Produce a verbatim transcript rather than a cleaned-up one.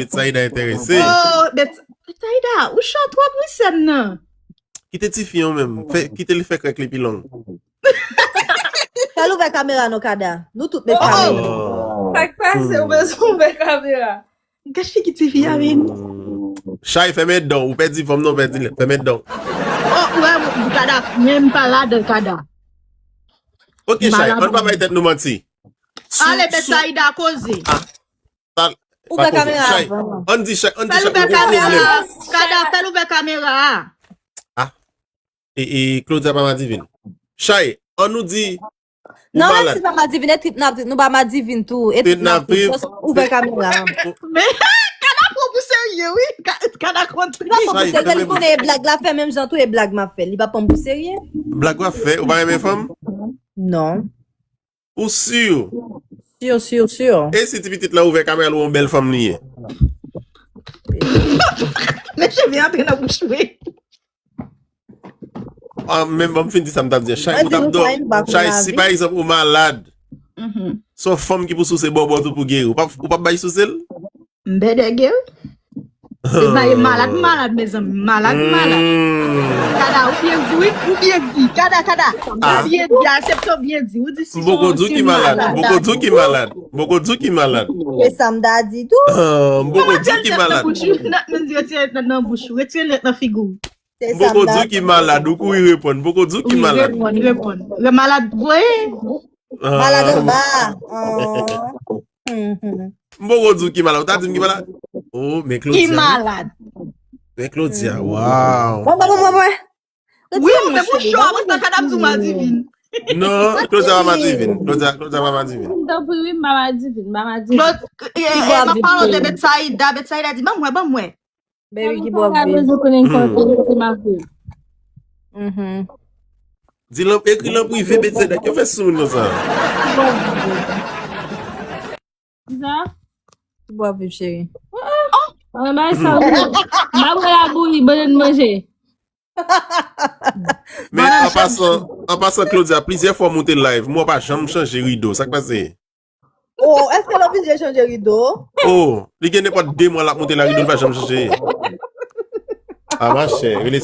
Betsaida enterese. Oh, Bet- Betsaida, ou cho twòp wi sè m nan. Kite tifi an menm. Fè, kite li fè krèk li pi long. Fè l ouvè kamera non, Kada. Nou tout met kamera. Sa k pase, ou bezwen ouvè kamera. Gad figi tifi a vin. Chay, fèmen dan w. Ou pèdi fanm nan, ou pèdi lèt. Fèmen dan w. Oh, ou wè, Kada, men m pa ladan, Kada. Ok, Chay, ann pa bay tèt nou manti. Ale, Betsaida koze. Ouvè kamera avan. Ann di Chay, ann di Chay, ou gon pwoblèm. Kada, fè l ouvè kamera a. E, e Claudia pa madivin. Chay, ann nou di. Non, menm si pa madivin, e trip n ap trip, nou pa madivin tou. E trip n ap trip. Ouvè kamera. Men, Kada pran pou serye, wi. Kada kontre. Li pa pran pou serye, li konnen e blag la fè menm jan tou, e blag m ap fè. Li pa pran pou serye. Blag w ap fè, ou pa renmen fanm? Non. Ou sur? Sur, sur, sur. E si ti pitit la ouvè kamera l, ou yon bèl fanm li ye? Men cheve antre nan bouch mwen. Ah, men ban m fin di sa m t ap di. Chay, ou t ap dò. Chay, si pa egzanp ou malad, se yon fanm ki pou souse bòbò tou pou geri. Ou p ap, ou p ap bay souse l? M bèdè geri. E ba e malad, malad, mezanmi. Malad, malad. Kada, ou byen di, wi. Ou byen di. Kada, Kada. Ou byen di. Asepte w byen di. Ou di si. M poko di w ki malad. M poko di w ki malad. M poko di w ki malad. E sa m ta di tou. M poko di w ki malad. Nan, men di retire lèt nan bouch ou. Retire lèt nan figi w. M poko di w ki malad. Ou kouri reponn. M poko di w ki malad. Reponn, reponn. Malad vre. Malad anba. M poko di w ki malad. Ou ta di m ki malad? Oh, men Claudia. Ki malad? Men Claudia, wow. Bon, bon, bon, bon. Wi, ou menm ou cho, apre sa Kada ap di w madivin. Non, Claudia pa madivin. Claudia, Claudia pa madivin. Tanpri, wi, m pa madivin, m pa madivin. Claude, e, e, m ap pale de Betsaida. Betsaida di, ban m wè, ban m wè. Baby ki bò vin. Konnen kote m ap viv. Di lan, ekri lan prive, Betsaida, ki yo fè sou moun konsa? Kisa? Ki bò viv, cheri. Mwen bay sa ou. M ap wè labouyi, bannann manje. Men an pasan, an pasan, Claudia, plizyè fwa w moute live, m wè w pa janm chanje rido. Sa k pase? Oh, èske l oblije chanje rido? Oh, li gen nenpòt de mwa l ap moute la, rido l pa janm chanje. Ah, machè, rele